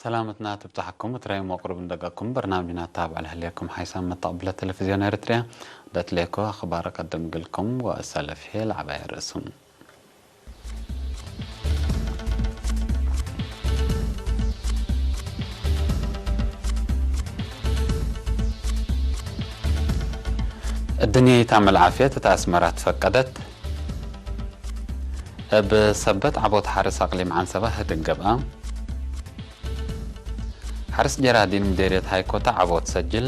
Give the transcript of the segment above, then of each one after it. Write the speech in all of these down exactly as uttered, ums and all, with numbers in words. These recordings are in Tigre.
ሰላመትና ትብጻሕኩም፣ እትራይም ወቅሩብ እንደገኩም በርናምጅና ታብዕ ለህሌኩም ሓይሳም መተቅብለ ቴሌቪዝዮን ኤርትርያ፣ ደትሌኮ አኽባር ቀድም ግልኩም ወእሰለፍ ሄ ለዐባይ ርእሱም። እድንየይት አምዕል ዓፍየት እት አስመረ ትፈቀደት። እብ ሰበት ዐቦት ሐርስ አቅሊም ዐንሰበ ህድግ ገብአ። ሐርስ ጀራዲን ምዴርየት ሃይኮታ ዐቦት ሰጅል።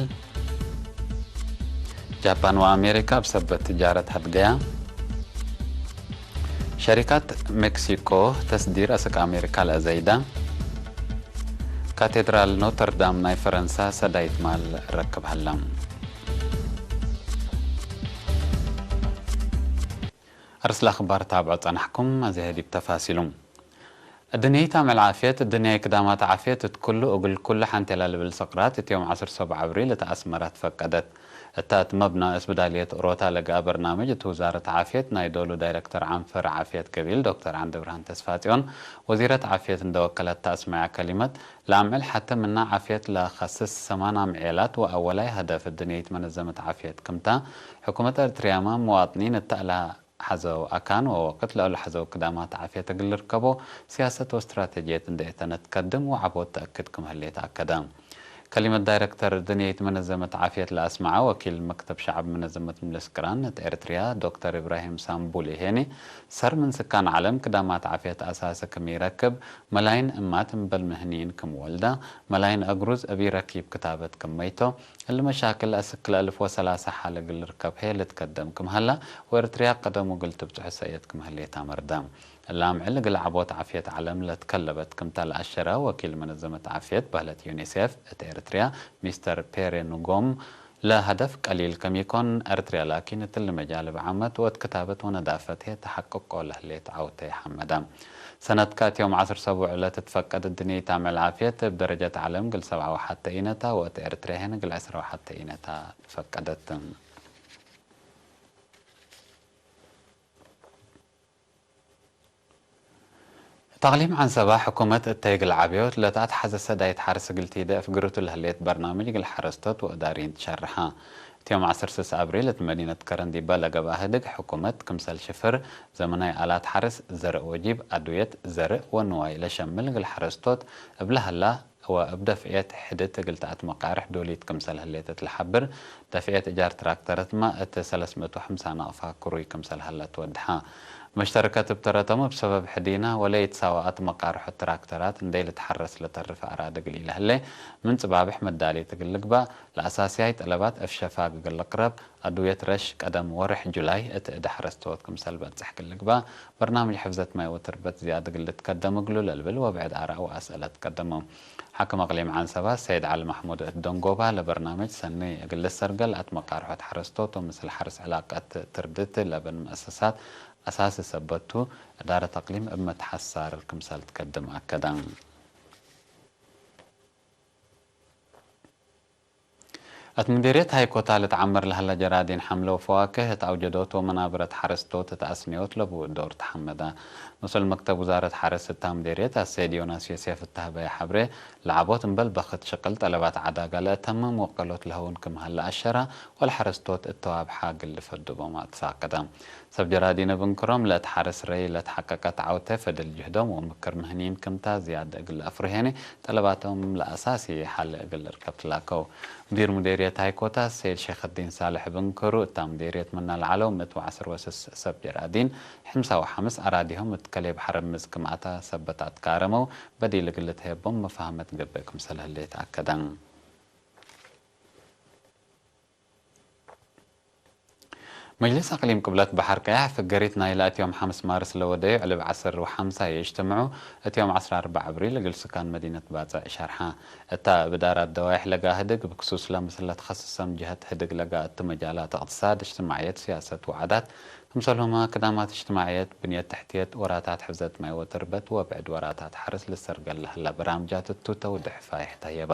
ጃፓን ወአሜሪካ እብ ሰበት ትጃረት ሀድገያ። ሸሪካት ሜክሲኮ ተስዲር አስክ አሜሪካ ለአዘይዳ። ካቴድራል ኖተርዳም ናይ ፈረንሳ ሰዳይት ማል ረክብ ሀላ። አርስለ አኽባር ታብዖ ጸናሕኩም፣ አዜ ዲብ ተፋሲሉ። እድንየይት አምዕል ዓፍየት፣ እድንያይ ክዳማት ዓፍየት እት ኩሉ እግል ኩሉ ሐንቴ ለልብል ሰቅራት እት ዮም ዐስር ሰቡዕ አብሪል እት አስመረ ትፈቀደት። እተ እት መብና እስብዳልየት ኦሮታ ለገአ በርናምጅ እት ውዛረት ዓፍየት ናይ ዶሉ ዳይረክተር ዐንፈር ዓፍየት ገቢል ዶክተር ዐንደብርሃን ተስፋጽዮን ወዚረት ዓፍየት እንደ ወከለት ተአስመዐ ከሊመት፣ ለአምዕል ሐተ ምና ዓፍየት ለከስስ ሰማን አምዕየላት ወአወላይ ሀደፍ እድንየይት መነዘመት ዓፍየት ክምታ፣ ሕኩመት ኤርትርያመ መዋጥኒን እተ እለ ሐዘው አካን ወወቅት ለእሉ ሐዘው ክዳማት ዓፍየት እግል ልርከቦ ሲያሰት ወስትራተጅየት እንዴ ተነ ትከድም ወዐቦት ተአክድ ክም ህሌት አከደ። ከሊመት ዳይረክተር እድንየይት መነዘመት ዓፍየት ለአስመዐ ወኪል መክተብ ሸዐብ መነዘመት ምልስ ቅራን እት ኤርትርያ ዶክተር ኢብራሂም ሳምቡሊ ሄኒ፣ ሰር ምን ስካን ዐለም ክዳማት ዓፍየት አሳሲ ክም ኢረክብ፣ መላይን እማት እምበል ምህንይን ክም ወልዳ፣ መላይን አግሩዝ እብ ኢረኪብ ክታበት ክም መይቶ፣ እሊ መሻክል አስክ ለአልፍ ወሰላሰ ሐል እግል ልርከብ ህዬ ልትከደም ክም ሀላ፣ ወኤርትርያ ቀደሙ እግል ትብጽሖ ሰእየት ክም ህሌት አመርደ። እለ አምዕል እግል ዐቦት ዓፍየት ዐለም ለትከለበት ክምተ ለአሸረ ወኪል መነዘመት ዓፍየት በህለት ዩኒሴፍ እት ኤርትርያ ሚስተር ፔሬ ኑጎም፣ ለሀደፍ ቀሊል ከም ኢኮን፣ ኤርትርያ ላኪን እትሊ መጃልብ ዓመት ወእት ክታበት ወነዳፈት ህዬ ተሐቅቆ ለህሌት ዐውቴ ሐመደ። ሰነትከ እት ዮም ዐስር ሰቡዕ ለትትፈቀድ እድንየይት አምዕል ዓፍየት እብ ደረጀት ዐለም እግል ሰብዓ ወሐተ ኢነታ ወእት ኤርትርያ ህዬ እግል ዕስራ ወሐተ ኢነታ ፈቀደት። እት አቅሊም ዐንሰበ ሕኩመት እተይ እግል ዐብዮት ለተአትሐዘ ሰዳይት ሐርስ እግል ቲደ አፍግርቱ ለህሌት በርናምጅ እግል ሐረስቶት ወእዳሪን ትሸርሐ። እት ዮም ዐስር ስስ አብሪል እት መዲነት ከረን ዲበ ለገብአ ህድግ ሕኩመት ክምሰል ሽፍር፣ ዘመናይ አላት ሐርስ፣ ዘርእ ወጂብ፣ አድውየት ዘርእ ወንዋይ ለሸምል እግል ሐረስቶት እብ ለሀላ ወእብ ደፍዕየት ሕድት እግል ተአትመቃርሕ ዶልይት ክምሰል ህሌት እት ለሐብር፣ ደፍዕየት እጃር ትራክተረትመ እት ሰለስ ምእት ወሐምሳ ናቅፋ ክሩይ ክምሰል ሀለ ትወድሐ። መሽተርከት እብ ተረተሙ፣ እብ ሰበብ ሕዲነ ወለኢትሳወ አትመቃርሖት ትራክተራት እንዴ ልትሐረስ ለተርፍ አራዲ እግል ኢለህሌ፣ ምን ጽባብሕ መዳሊት እግል ልግባእ፣ ለአሳስያይ ጠለባት እብ ሸፋግ እግል ልቅረብ፣ አድውየት ረሽ ቀደም ወርሕ ጁላይ እት እደ ሐረስቶት ክምሰል በጽሕ እግል ልግባእ፣ በርናምጅ ሕፍዘት ማይ ወትርበት ዝያድ እግል ልትከደም እግሉ ለልብል ወብዕድ አራእ ወአስአለት ቀደመው። ሓክም አቅሊም ዐንሰባ ሰይድ ዐሊ መሕሙድ እት ደንጎባ፣ ለበርናምጅ ሰኒ እግል ልሰርገል አትመቃርሖት ሐረስቶት ወምስል ሐርስ ዕላቀት ትርድት ለበን መአሰሳት አሳሲ ሰበት ቱ፣ እዳረት አቅሊም እብ መትሐሳር ክምሰል ትከድም አከደ። እት ምዴርየት ሃይኮታ ልትዓመር ለሀለ ጀራዲን ሐምለ ወፈዋክህ እት አውጀዶት ወመናብረት ሐረስቶት እት አስንዮት ለቡ ዶር ተሐመደ። መስኡል መክተብ ውዛረት ሐርስ እታ ምዴርየት አሰይድ ዮናስ ዮሴፍ እተ ሀበየ ሐብሬ፣ ለዐቦት እምበል በክት ሽቅል ጠለባት ዐዳጋ ለአተምም ወቀሎት ለሀውን ክም ሀለ አሸራ፣ ወለሐረስቶት እት ተዋብሓ እግል ልፈድቦም አትፋቀደ። ሰብ ጀራዲን እብ እንክሮም ለእት ሐርስ ረይ ለትሐቀቀት ዐውቴ ፈድል ጅህዶም ወምክር ምህኒን ክምታ ዝያድ እግል ለአፍርሄኒ ጠለባቶም ለአሳሲ ሐል እግል ልርከብ ትላከው። ሙዲር ሙዴርየት ሃይኮታ ሰይድ ሼኸዲን ሳልሕ እብ እንክሩ፣ እታ ሙዴርየት ምና ለዐለው ምእት ወዐስር ወስስ ሰብ ጀራዲን፣ ሕምሳ ወሐምስ አራዲሆም እት ከሌብ ሐረምዝ ክም አታ ሰበት አትካረመው፣ በዲል እግል ልትሄቦም መፋህመት ገብእ ክምሰል ህሌት አከደ። መጅልስ አቅሊም ቅብለት በሐር ቀያሕ ፍገሪት ናይለ እት ዮም ሐምስ ማርስ ለወደዩ ዕልብ ዐስር ወሐምሳ የእጅትምዑ፣ እት ዮም ዐስር አርበዕ አብሪል እግል ስካን መዲነት ባጽዕ ሸርሐ። እታ እብ እዳራት ደዋይሕ ለጋ ህድግ፣ ብክሱስ ለምስል ለትከስሰም ጀሀት ህድግ ለጋ እት መጃላት እቅትሳድ፣ እጅትማዕየት፣ ስያሰት ወዓዳት፣ ክምሰልሁመ ክዳማት እጅትማዕየት፣ ብንየት ተሕትየት፣ ወራታት ሕፍዘት ማይ ወትርበት ወብዕድ ወራታት ሐርስ ልሰርገል ለህለ በራምጃት እቱ ተውድሕ ፋይሕ ተህየበ።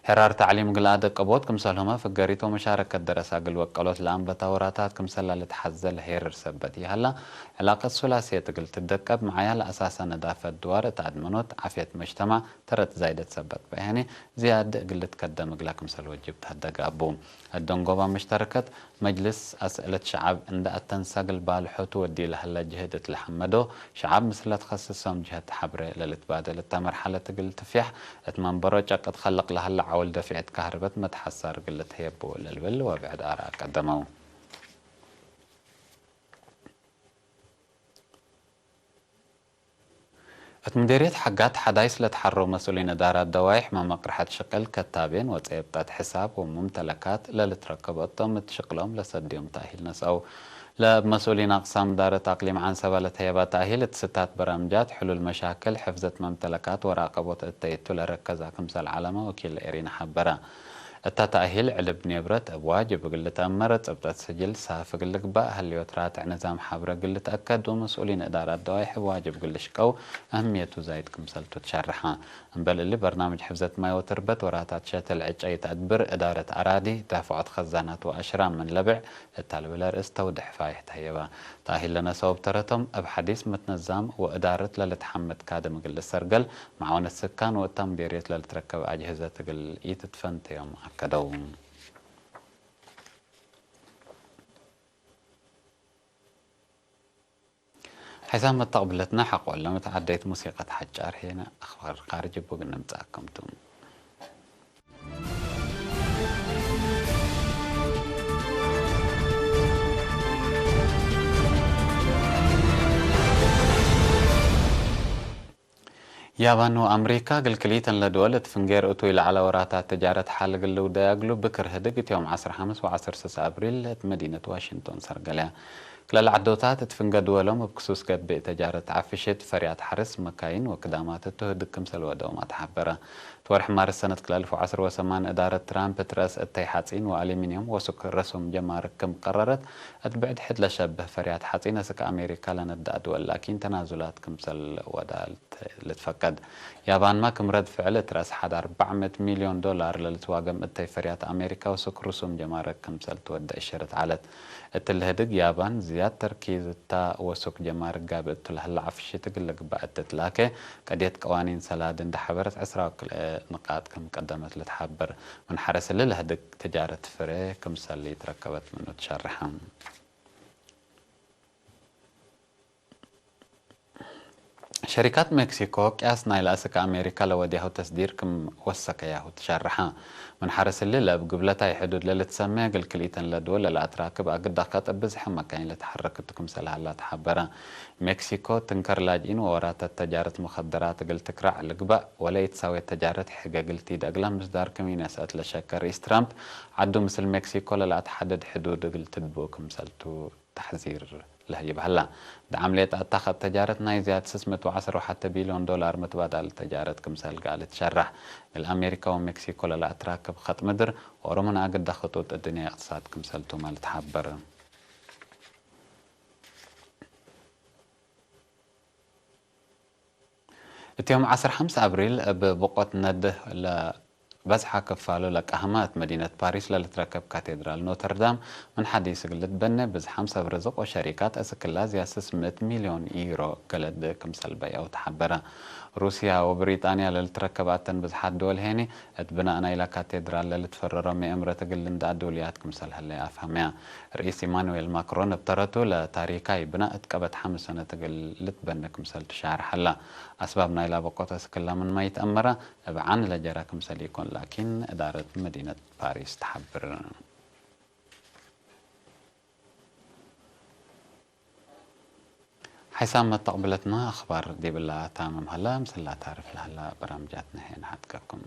ሕራር ተዕሊም እግል አደቀቦት ክምሰልሁመ ፍገሪት ወመሻረከት ደረሰ እግል ወቀሎት ለአንበታ ወራታት ክምሰላ ልትሐዘ ለሄርር ሰበት ይሀላ። ዕላቀት ሱላስየት እግል ትደቀብ መዓያ ለአሳሰ ነዳፈት ድዋር እት አድመኖት ዓፍየት መጅተማዕ ተረት ዛይደት ሰበት በያኔ ዝያድ እግል ልትከደም እግላ ክምሰል ወጅብ ተህደግ አቡ። እት ደንጎባ መሽተረከት መጅልስ አስእለት ሸዐብ እንደ አተንሰግል ባልሖቱ ወዲ ለሀለ ጅህድ እት ለሐመዶ፣ ሸዐብ ምስለ ትኸስሶም ጅህት ሐብሬ ለልትባደል እተ መርሐለት እግል ትፍያሕ እት መንበሮ ጨቅ ትከልቅ ለሀለ ዐውል ደፊዐት ካህርበት መትሐሳር እግል ልትህየቡ ለልብል ወብዕድ አርአ ቀደመው። እት ምዴርየት ሐጋት ሐዳይስ ለተሐረው መስኡሊን እዳራት ደዋይሕ መመቅርሐት ሽቅል፣ ከታቤን ወጸብጠት ሕሳብ ወሙምተለካት ለልትረከብ እቶም እት ሽቅሎም ለሰድዮም ተእሂል ነስአው። ለእብ መስኡሊን አቅሳም እዳረት አቅሊም ዐንሰበ ለተህየበ ተእሂል፣ እት ስታት በራምጃት፣ ሕሉል መሻክል፣ ሕፍዘት መምተለካት ወራቀቦት እተይቱ ለረከዛ ክምሰል ዐለመ ወኪል ኤሪና ሐበረ። እተ ተእሂል ዕልብ ኔብረት እብ ዋጅብ እግል ልትአመር፣ ጽብጠት ስጅል ሳፍ እግል ልግባእ፣ ህልዮት ራትዕ ንዛም ሐብረ እግል ልትአከድ ወመስኡሊን እዳራት ደዋይሕ እብ ዋጅብ እግል ልሽቀው እህምየቱ ዛይድ ክምሰልቱ ትሸርሐ። እምበል እሊ፣ በርናምጅ ሕፍዘት ማይ ወትርበት ወራታት ሸተል ዕጨይት አድብር፣ እዳረት አራዲ፣ ዳፍዖት ከዛናት ወአሽራም ምን ለብዕ እት አልብለ ርእስ ተውድሕ ፋይሕ ተህየበ። ተእሂል ለነሰአው እብ ተረቶም፣ እብ ሐዲስ ምትነዛም ወእዳረት ለልትሐመድ ካድም እግል ልሰርገል፣ መዓወነት ስካን ወእታ ምዴርየት ለልትረከብ አጅህዘት እግል ኢትትፈንተዮም አከደው። ሕሳብ መተቅብለትነ ሐቆ ለመትዓደይት ሙሲቀት ሐጫር ሄነ አኽባር ካርጅ እቡ እግል ንምጽአኩም ቱ። ያባን ወአምሪካ እግል ክልኢተን ለድወል እት ፍንጌ ርእቱይ ለዐለ ወራታት ተጃረት ሐል እግል ልውደያ እግሉ ብክር ህድግ እት ዮም ዐስር ሐምስ ወዐስር ስስ አብሪል እት መዲነት ዋሽንግቶን ሰርገለያ። ክለ ለዐዶታት እት ፍንገ ድወሎም እብ ክሱስ ገብእ ተጃረት ዐፍሽት፣ ፈርያት ሐርስ፣ መካይን ወክዳማት እቱ ህድግ ክምሰል ወደውማ ተሐበረ። እት ወርሕ ማርስ ሰነት ክልኤ አልፍ ወዐስር ወሰማን እዳረት ትራምፕ እት ረአስ እተይ ሐጺን ወአሊሚንዮም ወሱክ ረሱም ጀማርክ ክም ቀረረት፣ እት ብዕድ ሕድ ለሸብህ ፈርያት ሐጺን አስክ አሜሪካ ለነድአ ድወል ላኪን ተናዙላት ክምሰል ወዳ ልትፈቀድ። ያባንመ ክም ረድ ፍዕል እት ረአስ ሐድ አርበዕ ምእት ሚልዮን ዶላር ለልትዋገም እተይ ፈርያት አሜሪካ ወሱክ ርሱም ጀማርክ ክምሰል ትወደ እሸረት ዐለት። እትሊ ህድግ ያባን ዝያድ ተርኪዝ እታ ወሱክ ጀማርክ ጋብእ እቱ ለህለ ዐፍሽት እግል ልግባእ እት ትላኬ ቀድየት ቀዋኒን ሰላድ እንዴ ሐበረት ዕስራ ወክልኤ ንቃጥ ክም ቀደመት ልትሐበር። ምን ሐርስ እሊ ለህድግ ተጃረት ፍሬ ክምሰል ኢትረከበት ምኑ ትሸርሐ። ሸሪካት ሜክሲኮ ቅያስ ናይለ አስክ አሜሪካ ለወድያሁ ተስዲር ክም ወሰከያሁ ትሸርሐ። ምን ሐርስ እሊ፣ ለእብ ግብለታይ ሕዱድ ለልትሰሜ እግል ክልኢተን ለድወል ለለአትራክብ አግድ አካጥ እብ ብዝሐ መካይን ለተሐረክ እቱ ክምሰል ሀላ ተሐበረ። ሜክሲኮ፣ ትንከር ላጅኢን ወወራታት ተጃረት ሙከደራት እግል ትክራዕ ልግባእ ወለኢትሳዌ ተጃረት ሕገ እግል ቲድ እግላ ምስዳር ክም ኢነስአት ለሸከ ርኢስ ትራምፕ፣ ዐዱ ምስል ሜክሲኮ ለለአትሐድድ ሕዱድ እግል ትድቡ ክምሰልቱ ተሕዚር ለህይብ ሀላ። ደዓም ሌጠ አታ ከእብ ተጃረት ናይ ዝያድ ስስ ምእት ወዐስር ወሐቴ ቢልዮን ዶላር ምትባዳል ተጃረት ክምሰል ጋር ልትሸራሕ። እግል አሜሪካ ወሜክሲኮ ለለአትራክብ ከጥ ምድር፣ ወኦሮምን አግደ ክጡጥ እድንያ እቅትሳድ ክምሰልቱመ ልትሐበር። እት ዮም ዐስር ሐምስ አብሪል እብ ብቆት ነድህ ለበዝሐ ክፋሉ ለቃህመ እት መዲነት ፓሪስ ለልትረከብ ካቴድራል ኖተርዳም ምን ሐዲስ እግል ልትበኔ ብዝሓም ሰብ ርዝቅ ወሸሪካት አስክላ ዝያስስ ምእት ሚልዮን ዩሮ ገለድ ክምሰል በይአው ተሐበረ። ሩስያ ወብሪጣንያ ለልትረከብ አተን ብዝሓት ድወል ሄኒ እት ብናእ ናይላ ካቴድራል ለልትፈረሮ ምእምረት እግል ልንደአ ዶልያት ክምሰል ህለ አፍሀመያ። ርኢስ ኢማኑኤል ማክሮን እብ ተረቱ፣ ለታሪካይ ብናእ እት ቀበት ሐምስ ሰነት እግል ልትበነ ክምሰል ትሻርሕ ሀላ። አስባብ ናይላ በቆት አስክላ ምንመ ኢተአመረ፣ እብ ዓን ለጀረ ክምሰል ኢኮን፣ ላኪን እዳረት መዲነት ፓሪስ ተሐብር። ሐይሳም መተቅብለትነ አኽባር ዲብላ ታምም ሀላ፣ ምስላ ታርፍ ለሀላ በራምጃትነ ሄን ሐድገኩም።